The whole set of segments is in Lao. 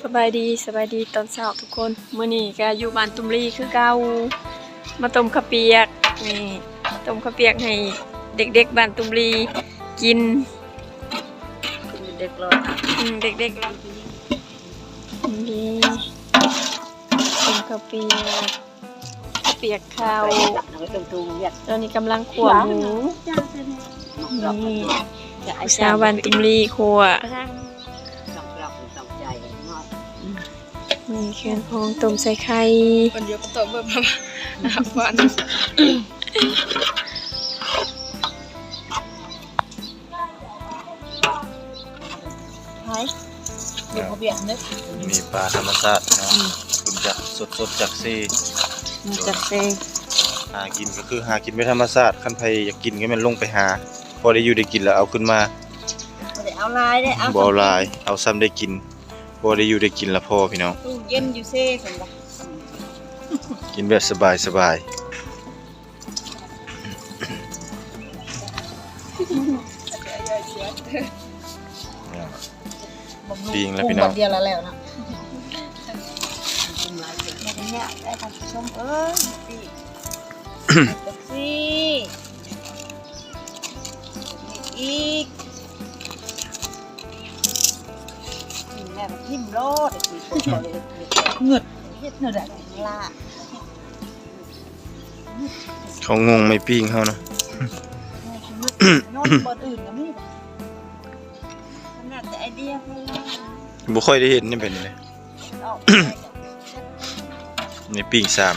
ສະບາຍດີ ສະບາຍດີຕອນເຊົ້າທຸກຄົນ. ມື້ນີ້ກະຢູ່ບ້ານຕຸມລີຄືເກົ່າ ມາຕົ້ມເຂົ້າປຽກ. ນີ້ ມາຕົ້ມເຂົ້າປຽກໃຫ້ເດັກໆບ້ານຕຸມລີກິນ. ເດັກໆລອດ ອືມ ເດັກໆລອດ. ນີ້ ຕົ້ມເຂົ້າປຽກ ປຽກເຂົ້າ. ຕອນນີ້ກຳລັງຂົ້ວໝູ. ນີ້ ສາວບ້ານຕຸມລີຂົ້ວ. ນີ້ເຄື່ອງຂອງຕົ້ມໃສ່ໄຂ່. ໄປ ຢູ່ພະວຽງເດີ. ມີປາທຳມະຊາດເນາະ. ອືມ ຂຶ້ນຈາກ ສົດໆຈາກເຊ. ອືມ ຈາກເຊ. ຫາກິນກໍຄືຫາກິນແບບທຳມະຊາດ. ຄັນໃຜຢາກກິນກໍແມ່ນລົງໄປຫາ. ພໍໄດ້ຢູ່ໄດ້ກິນແລ້ວເອົາຂຶ້ນມາ. ບໍ່ໄດ້ເອົາຫຼາຍເດ້. ເອົາ ບໍ່ເອົາຫຼາຍ. ເອົາສ່ຳໄດ້ກິນ. ພໍໄດ້ຢູ່ໄດ້ກິນລະພໍ ພີ່ນ້ອງ. ຕູ້ເຢັນຢູ່ເຊຊັ້ນລະ. ກິນແບບສະບາຍໆ. ປີ້ງແລ້ວພີ່ນ້ອງ. ດຽວລະແລ້ວເນາະ. ອີກ ກິນແລ້ວກໍຖິ້ມໂລດ. ເງືອດ ເຮັດແນວໃດລະ. ເຂົາງົງໄມ້ປີ້ງເຮົານະ. ຍ້ອນບ່ອນອື່ນກໍມີ ຂະໜາດແຕ່ໄອເດຍເຮົາ ບໍ່ຄ່ອຍໄດ້ເຫັນນີ້. ເປັນແນວໃດ ນີ້ປີ້ງສາມ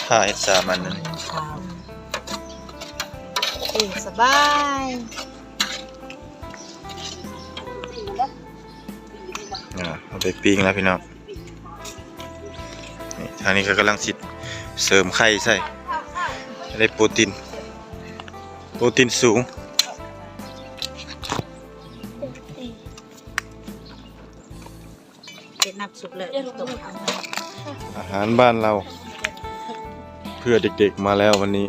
ຖ້າເຮັດສາມອັນນັ້ນ. ປີ້ງສະບາຍ. ອ່າ ເອົາໄປປີ້ງແລ້ວພີ່ນ້ອງ. ນີ້ ທາງນີ້ກໍກຳລັງຊິເສີມໄຂ່ໃສ່ ໄດ້ໂປຣຕີນ ໂປຣຕີນສູງ. ເປັນນ້ຳຊຸບແລ້ວ. ອາຫານບ້ານເຮົາເພື່ອເດັກໆມາແລ້ວວັນນີ້.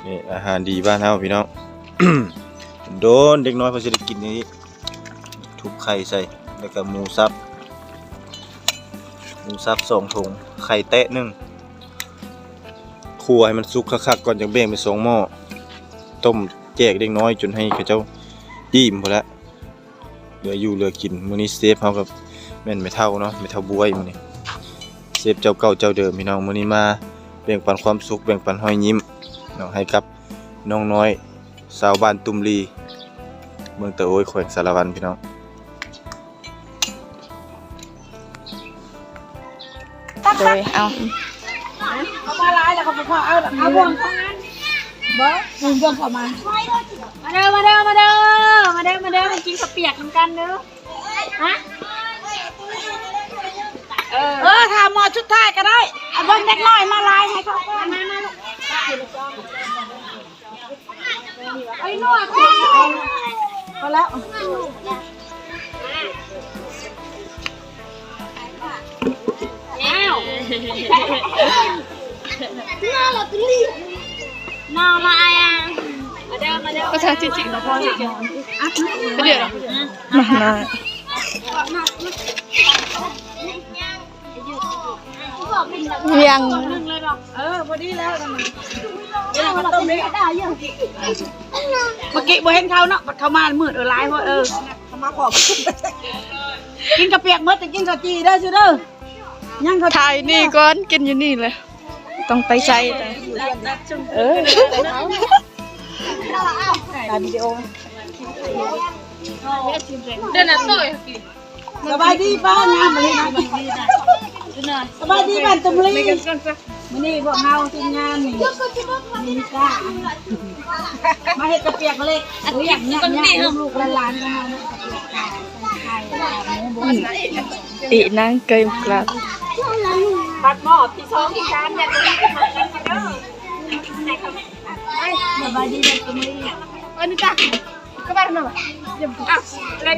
ນີ້ອາຫານດີບ້ານເຮົາພີ່ນ້ອງ. ໂດນເດັກນ້ອຍເພິ່ນຊິໄດ້ກິນນີ້. ທຸບໄຂ່ໃສ່ ແລ້ວກໍໝູສັບ ໝູສັບສອງຖົງ ໄຂ່ແຕະໜຶ່ງ. ຂົ້ວໃຫ້ມັນສຸກຄັກໆກ່ອນ ຈັ່ງແບ່ງເປັນສອງໝໍ້ ຕົ້ມແຈກເດັກນ້ອຍຈົນໃຫ້ເຂົາເຈົ້າອີ່ມພຸ້ນແຫຼະ. ເຫຼືອຢູ່ເຫຼືອກິນ. ມື້ນີ້ເຊຟເຮົາກໍແມ່ນແມ່ເຖົ້າເນາະ ແມ່ເຖົ້າບວຍ. ມື້ນີ້ເຊຟເຈົ້າເກົ່າເຈົ້າເດີມພີ່ນ້ອງ. ມື້ນີ້ມາແບ່ງປັນຄວາມສຸກ ແບ່ງປັນຮອຍຍິ້ມເນາະ ໃຫ້ກັບນ້ອງນ້ອຍ ຊາວບ້ານຕຸມລີ ເມືອງຕະໂອ້ຍ ແຂວງສາລະວັນ ພີ່ນ້ອງ. ໂດຍ ເອົາ ເອົາມາຫຼາຍແລ້ວກໍບໍ່ພໍ ເອົາ ເອົາບ່ວງເຂົ້າງານ ບໍ່ ບ່ວງເຂົ້າມາ. ມາເດີ ມາເດີ ມາເດີ ມາເດີ ມາເດີ ມາກິນເຂົ້າປຽກນຳກັນເດີ. ຮະ ເອີ ເອີ ຖ້າໝໍ້ສຸດທ້າຍກໍໄດ້. ເອົາເບິ່ງເດັກນ້ອຍມາຫຼາຍໃຫ້ເຂົາກ່ອນ. ມາ ມາ ມາລູກ. ເອົາອີກໜ້ອຍ ພໍແລ້ວ. ອ້າວ ໜໍ່ລະອາຍ ມາເດີ ມາເດີ ກໍຖ້າຈິງໆ ມາ ມາ ມາ ມາ ວຽງ ເອີ ພໍດີແລ້ວ. ເມື່ອກີ້ບໍ່ເຫັນເຂົາເນາະ ບັດເຂົາມາມືດ ເອີ ຫຼາຍໂພດ ເອີ ເຂົາມາພ້ອມ. ກິນເຂົ້າປຽກໝົດ ແຕ່ກິນເຂົ້າຈີ່ເດີ ຊື່ເດີ. ຍັງເຂົ້າ ຖ່າຍນີ້ກ່ອນ ກິນຢູ່ນີ້ແຫຼະ ຕ້ອງໄປໃສ. ເອີ ຖ່າຍວິດີໂອ. ເດີນະໂຕຍ ສະບາຍດີປ້າງາມມາເລີຍນະ. ສະບາຍດີບ້ານຕຸມລີ. ມື້ນີ້ພວກເຮົາທີມງານນີ້ ມີກາມາເຮັດກະປຽກເລັກ ລຽກຍາກໆ ລູກໆຫຼານໆຂອງເຮົາເນາະ. ກະປຽກ ຕິນາງເກີຍມາກາດ ບັດໝໍ້ທີສອງທີສາມ ຢ່າໄປ ສະບາຍດີບ້ານຕຸມລີ. ອັນນີ້ກະ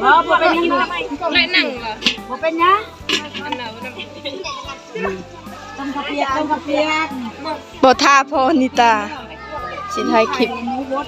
ບໍ່ ບໍ່ເປັນຫຍັງ ບໍ່ເປັນຫຍັງ ຕົ້ມເຂົ້າປຽກ ຕົ້ມເຂົ້າປຽກ. ບໍ່ ຖ້າພໍ່ນິຕາຊິຖ່າຍຄລິບ. ໝູບົດ.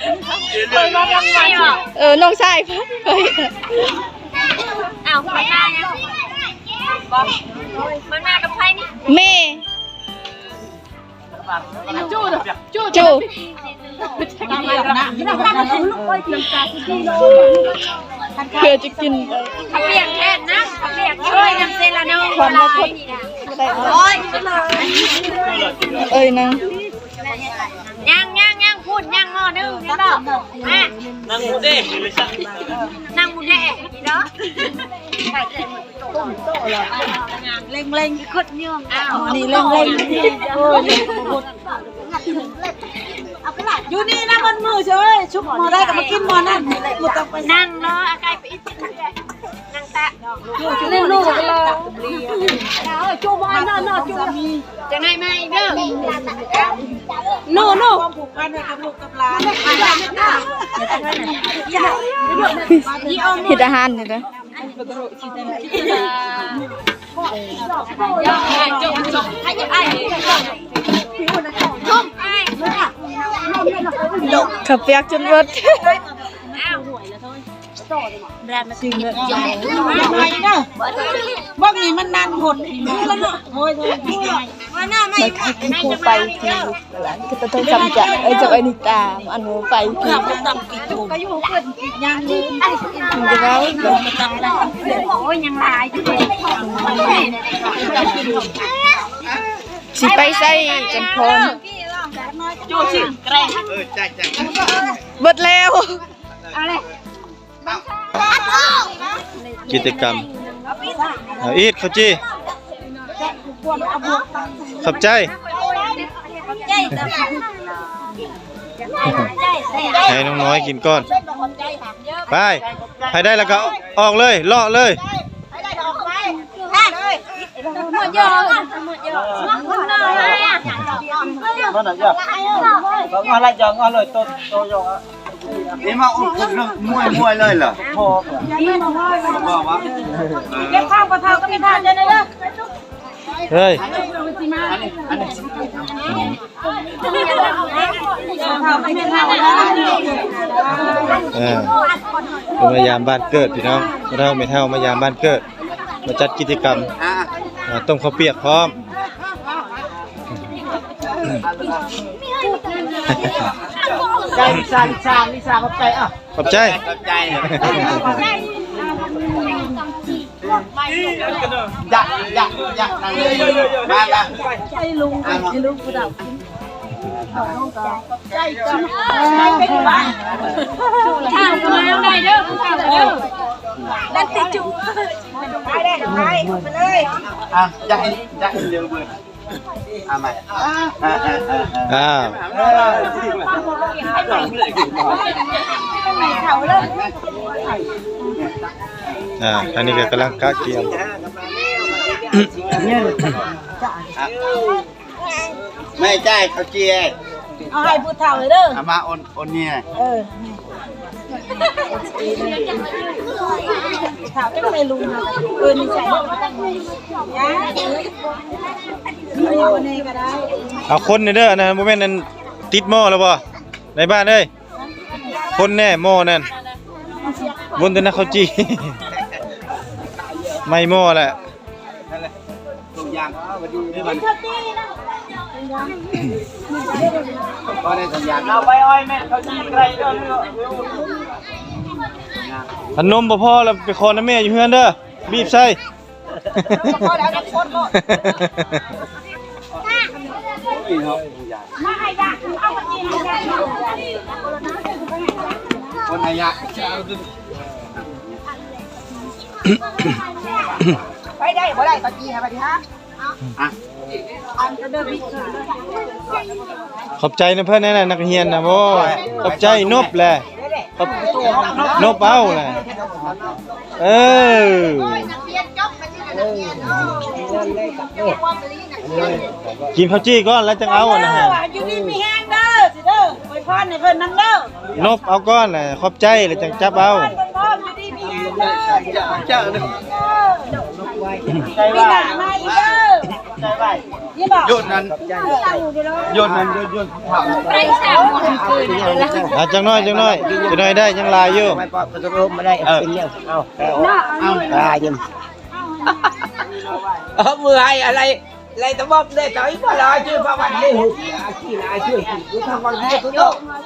ເອີ ນ້ອງຊາຍຂ້ອຍ. ອ້າວ ມັນມາຫຍັງ? ມັນມາກັບໃຜນີ້? ແມ່. ຈູ້ ຈູ້ ເພື່ອຈະກິນ ເຂົ້າປຽກແທນນະ ເຂົ້າປຽກຊ່ວຍນຳເຊລາໂນ. ຄວາມລັບ ໂອ້ຍ ເອີຍ ນັ່ງ ຍັງ ຍັງ ຍັງ ພຸ້ນ ຍັງໝໍ້ໜຶ່ງ ເຫັນບໍ່? ມາ ນັ່ງໝູແດງ ນັ່ງໝູແດງເນາະ. ເລັ່ງໆ ຄົນຍອມ. ອ້າວ ນີ້ເລັ່ງໆ ໂອ້ຍ ຢູ່ນີ້ນະ ມັນມື້ເຊີຍ ຊຸກໝໍ້ໃດກໍມາກິນໝໍ້ນັ້ນ ບໍ່ຕ້ອງໄປ. ນັ່ງເນາະ ອາໄກໄປອີກ ນັ່ງຕະ ເລ່ນລູກເລີຍ ຈູບ ເນາະ ເນາະ ຈູບ ຈັ່ງໃດມາອີກເດີ ໂນ ໂນ ຄວາມຜູກພັນໃຫ້ກັບລູກກັບຫຼານ. ເຮັດອາຫານນີ້ເດີ. ເຂົ້າປຽກຈົນເບິດ. ເບິ່ງນີ້ມັນນັ້ນໂພດ. ໂອ້ຍ ມາໄປທີ່ ເຂົາເຈົ້າຊ້ຳຈະ ເອີ ເຈົ້າອານິຕາ ອັນໄປທີ່ ຍັງເລີຍ ໂອ້ຍ ຍັງຫຼາຍຢູ່ເດ້. ຊິໄປໃສ ຈັນພອນ? ເບິດແລ້ວ. ກິດຈະກຳ ເອົາອີກ ເຂົ້າຈີ່ ຂອບໃຈ. ໃຫ້ນ້ອງນ້ອຍກິນກ່ອນ. ໄປ ໃຜໄດ້ແລ້ວກໍອອກເລີຍ ເລາະເລີຍ. ໝົດຢອກ ໝົດຢອກ ມາລະຢອກ ງອລະຢອກ ໂຕໂຕຢອກ. ນີ້ມາອຸດຄຸນເລື່ອງມວຍມວຍເລີຍເຫຼືອ ພໍບໍ່ວ່າ ເກັບຂອງປະເຖົາກໍມີທານເດີ. ເຮີ້ຍ ອັນນີ້ ອັນນີ້ ເອີ ເພິ່ນມາຢາມບ້ານເກີດພີ່ນ້ອງ ພໍ່ເຖົ້າແມ່ເຖົ້າມາຢາມບ້ານເກີດ ມາຈັດກິດຈະກຳ ອ່າ ຕົ້ມເຂົ້າປຽກພ້ອມ. ໃຈສັ່ນໆ ລິຊາ ຂອບໃຈ ເອົ້າ ຂອບໃຈ ຂອບໃຈ. ຢາກ ຢາກ ຢາກ ມາ ມາ ໃຫ້ລຸງ ໃຫ້ລຸງຜູ້ດຳກິນ. ຂ້າວກໍມາໄດ້ເດີ ຜູ້ເຖົ້າເດີ ດັນຕິຈຸ ໄປເລີຍ ໄປເລີຍ. ອ່ະ ຢາກໃຫ້ ຢາກໃຫ້ເລັວເບິ່ງ. ເອົາໃໝ່ ອ້າວ ອ່າ ອັນນີ້ກໍກຳລັງກະກຽມ ແມ່ຈ່າຍເຂົ້າຈີ່ ເອົາໃຫ້ຜູ້ເຖົ້າເດີ ເອົາມາໂອນ ໂອນເມຍ ເອີ. ເອົາຄົນແດ່ເດີ ອັນນັ້ນບໍ່ແມ່ນອັນຕິດໝໍ້ແລ້ວບໍ່ ໃນບ້ານເອີຍ? ຄົນແດ່ໝໍ້ນັ້ນ ວົນແຕ່ນຳເຂົ້າຈີ່ ໄໝ້ໝໍ້ແຫຼະ. ທຸກຢ່າງ ເອົາໄປອ້ອຍແມ່ເຂົາຈີ່ໄກເດີ. ອັນນົມບໍ່ພໍແລ້ວ ໄປຂໍນຳແມ່ຢູ່ເຮືອນເດີ ບີບໃສ່ ບໍ່ພໍແລ້ວ ນ້ຳຊົດໂລດ. ໄປໄດ້ບໍ່ໄດ້ ຕະກີ້ຫັ້ນ ບັດນີ້ຮະ. ອ່ະ ຂອບໃຈນຳເພິ່ນນັ້ນນະ ນັກຮຽນນະ. ໂອ້ຍ ຂອບໃຈນົບແຫຼະ ນົບເອົາແຫຼະ. ເອີ ກິນເຂົ້າຈີ່ກ່ອນແລ້ວຈັ່ງເອົານະ. ຢູ່ດີມີແຮງເດີ ຊິເດີ ອວຍພອນໃຫ້ເພິ່ນນຳເດີ. ນົບເອົາກ່ອນແຫຼະ ຂອບໃຈແລ້ວຈັ່ງຈັບເອົາ. ໂຍນນັ້ນ ໂຍນນັ້ນ ໂຍນ ໂຍນ ອ່າ ຈັກໜ້ອຍ ຈັກໜ້ອຍ ຈັກໜ້ອຍໄດ້ ຍັງຫຼາຍຢູ່. ເອີ ເອົາ ເອົາ ເອົາ ເມື່ອຍອະໄລ ໄລ່ຕະບອບເດ້ ເຈົ້າອີກບໍ່ລະ ຊື່ພະວັນເດ້ ອາຊີບ ອາຊີບ ຢູ່ທາງວັງເດ້ ກະຈູດມາ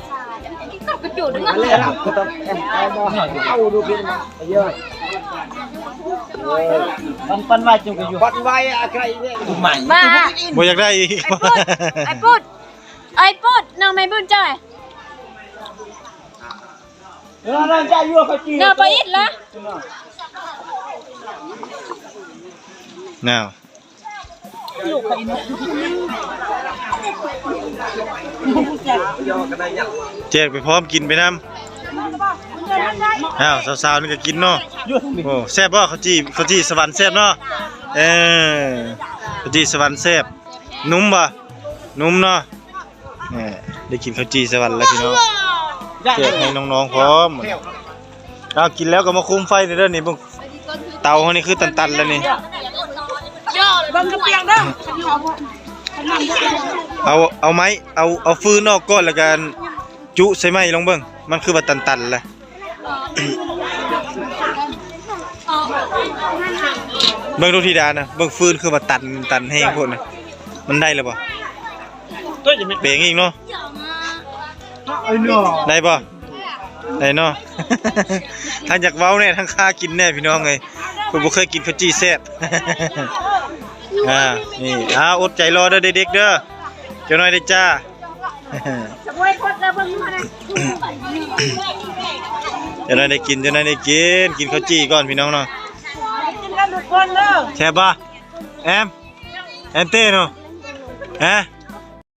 ເອົາດູເປັນ ປັນ ປັນໄວ້ ຈຸກຢູ່ ປັນໄວ້ ອາໄກເດ້ ມາ ບໍ່ຢາກໄດ້ອີກ ໄອ້ປຸດ ໄອ້ປຸດ ໄອ້ປຸດ ນ້ອງໄມ້ບຸນເຈົ້າ ເອີ ນັ້ນຈະຢູ່ເຂົາຈີ່ ເນາະ ບໍ່ອິດລະ ນາວ. ແຈກໄປພ້ອມ ກິນໄປນຳ. ອ້າວ ສາວໆ ນີ້ກໍກິນເນາະ. ໂອ້ ແຊບບໍ່ ເຂົ້າຈີ່ ເຂົ້າຈີ່ສະຫວັນແຊບເນາະ. ເອີ ເຂົ້າຈີ່ສະຫວັນແຊບ ໜຸ່ມບໍ່ ໜຸ່ມເນາະ. ແໝ່ ໄດ້ກິນເຂົ້າຈີ່ສະຫວັນແລ້ວພີ່ນ້ອງ ແຈກໃຫ້ນ້ອງໆ ພ້ອມ. ເອົາ ກິນແລ້ວກໍມາຄຸມໄຟເດີ ນີ້ເບິ່ງ ເຕົາເຮົານີ້ຄືຕັນໆ ແລ້ວນີ້. ເບິ່ງກະປຽກເດີ ເອົາ ເອົາໄມ້ ເອົາ ເອົາຟືນອອກກ່ອນ ແລ້ວກໍຈຸໃສ່ໄມ້ລອງເບິ່ງ ມັນຄືວ່າຕັນໆ ແລ້ວ. ເບິ່ງດູທິດານະ ເບິ່ງຟືນຄືວ່າຕັນ ຕັນແຮງໂພດນະ ມັນໄດ້ແລ້ວບໍ່? ເປັນອີກເນາະ ໄດ້ບໍ່? ໄດ້ເນາະ. ທັງຢາກເວົ້າແດ່ ທັງຄາກິນແດ່ ພີ່ນ້ອງເອີຍ ເພິ່ນບໍ່ເຄີຍກິນເຂົ້າຈີ່ແຊບ. ອ່າ ນີ້ ອ່າ ອົດໃຈລໍເດີເດັກໆ ເດີ ຈັກໜ້ອຍເດີຈ້າ. ຈັກໜ້ອຍໄດ້ກິນ ຈັກໜ້ອຍໄດ້ກິນ ກິນເຂົ້າຈີ່ກ່ອນພີ່ນ້ອງເນາະ. ແຊບບໍ່ ແອມ? ແອນເຕ້ເນາະ ຮະ